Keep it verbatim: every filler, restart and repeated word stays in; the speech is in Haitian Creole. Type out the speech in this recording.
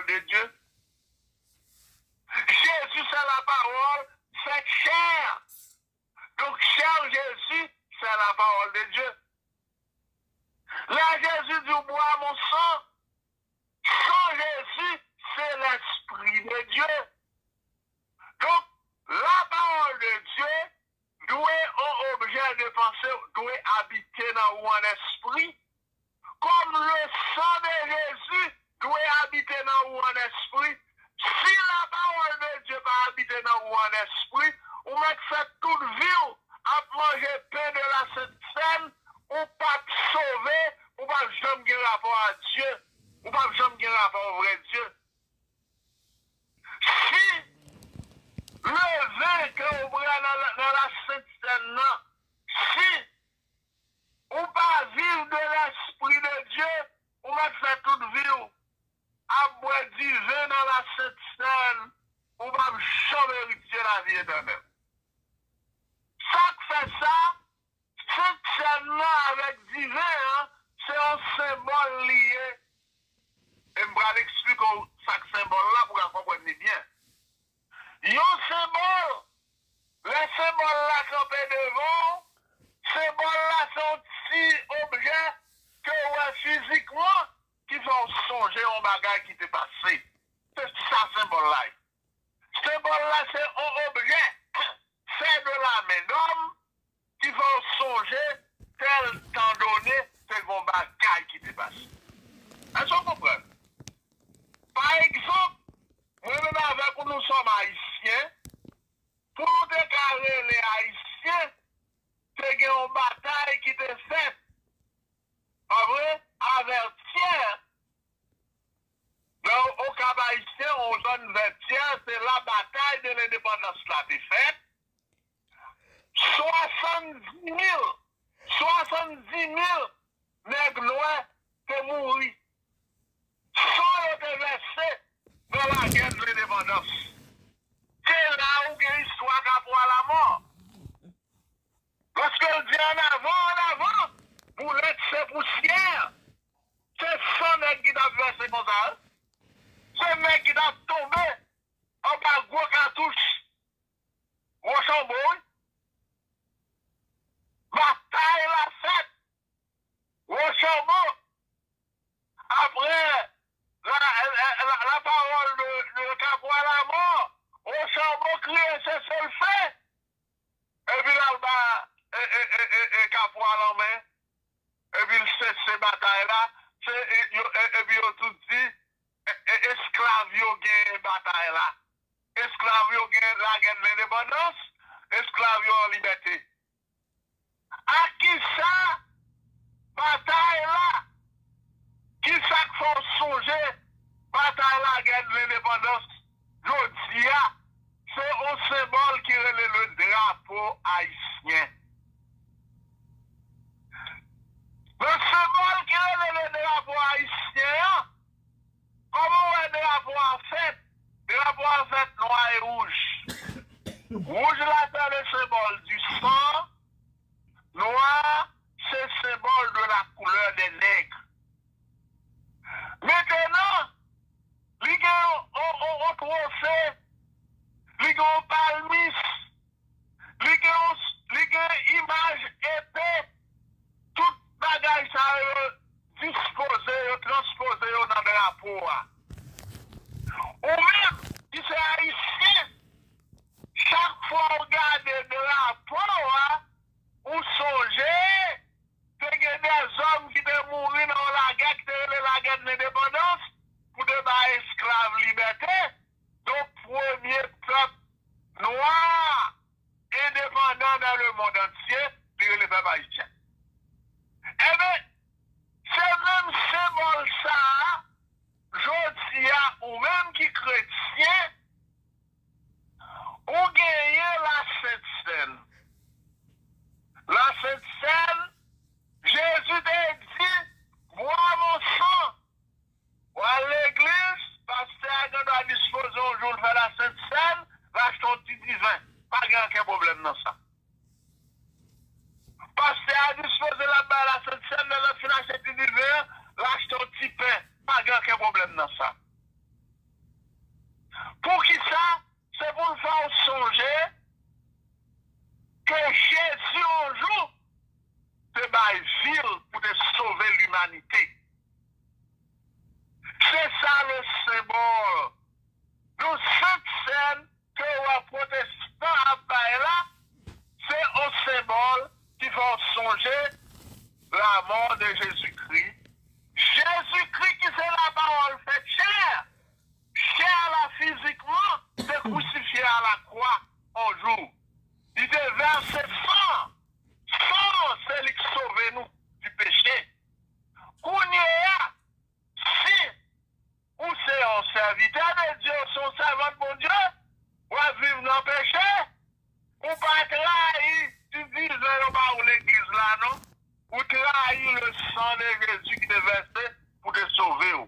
de Dieu. Jésus, c'est la parole faite chair. Donc, chair Jésus, c'est la parole de Dieu. Là, Jésus dit, bois mon sang. Sang Jésus, c'est l'Esprit de Dieu. Donk, lapawòl de Dye dwe yon objè de panse, dwe abite nan ou an espri, kòm le sang de Jésus dwe abite nan ou an espri. Si lapawòl de Dye pa abite nan ou an espri, ou mèt fè tout vi w ap manje pen de la Sent Sèn, ou p ap sove, ou p ap janm gen rapò a Dye, ou p ap janm gen rapò vrè Dye. Si leven ke ou pran nan, nan la Sent Sèn nan, si ou pa viv de lespri de Dye, ou mèt fè tout vi w ap bwè diven nan la Sent Sèn, ou p ap janm eritye lavi etènèl. Sa k fè sa, Sent Sèn nan avèk diven an, se yon senbòl li ye. E m pral eksplike w sa k senbòl la pou w ka konprann li byen. Yon senbòl, lè senbòl la kanpe devan w, senbòl la se yon ti objè ke w wè fizikman ki fè w sonje yon bagay ki te pase. Se sa senbòl la ye. Senbòl la se yon objè fè de la men dòm ki fè w sonje tèl tan done te gen yon bagay ki te pase. Èske w konprann? Pa egzanp, mwen menm avèk ou, nou sòm ayisyen, pou nou te ka rele ayisyen, te gen yon batay ki te fèt, pa vre? Avètyè, nan Okap Ayisyen, yon zòn Vètyè, se la batay de lendepandans la te fèt. Swasanndimil, swasanndimil nèg nwè te mouri. San yo te vèse nan lagè de lendepandans. Se la ou gen istwa Kapwa Lamò. Paske l di, an avan, an avan, boulèt se pousyè. Se san nèg ki t ap vèse konsa, wi. Se nèg ki t ap tonbe anba gwo katouch Wochanbo, wi. Batay la fèt. Wochanbo, apre la, la, la, la parole de, de Kapwa Lamò, Wochanbo kriye seselfe. Epi l al ba, e, e, e, e, e, Kapwa lanmen. Epi l sese batay la. Se, e, yo, e, epi yo tout di, e, e, esklav yo genyen batay la. Esklav yo gen lagè de lendepandans. Esklav yo an libète. A kisa batay la? Kisa k fè w sonje batay lagè de lendepandans jodi a? Se yon senbòl ki rele le drapo ayisyen. Nan senbòl ki rele le drapo ayisyen an, kòman w wè drapo a fèt? Drapo a fèt nwa e wouj. Wouj la se le symbole du sang, nwa se symbole de la couleur des nègres. Mentenan, li gen yon, yon, yon, yon twofe, li gen yon palmis, li gen yon, li gen imaj epe, tout bagay sa yo dispoze yo, transpoze yo nan drapo a. Ou menm ki se ayisyen, chak fwa w gade drapo a, ou sonje te gen dèzòm ki te mouri nan yon lagè ki te rele lagè de lendepandans pou te bay esklav libète. Donk, premye pèp nwa endepandan dans le monde entier, li rele pèp ayisyen. Enben, se menm senbòl sa a, jodi a, ou menm ki kretyen, ou genyen Lasent Sèn. Lasent Sèn, Jezi te di, bois mon sang. W al legliz, pastè a gen dwa dispoze yon jou l fè Lasent Sèn, l achte yon ti diven. Pa gen okenn pwoblèm nan sa. Pastè a dispoze l ap bay Lasent Sèn, lè l ap fin achte ti diven an, l achte yon ti pen. Pa gen okenn pwoblèm nan sa. Bon, yon sent sèn ke w wè pwotestan ap bay la, se yon senbòl ki fè w sonje la mort de Jésus-Christ. Jezikri ki se la pawòl fèt chè, chè la fizikman te krisifye a la kwa yon jou. Li te vèse san, san se li k sove nou di peche. Kounye a, si ou se yon sèvitè de Dye, ou se yon sèvant Bondye, w ap viv nan peche, ou pa trayi divizyon yo ba ou legliz la non. Ou trayi le sang de Jésus ki te vèse pou te sove w.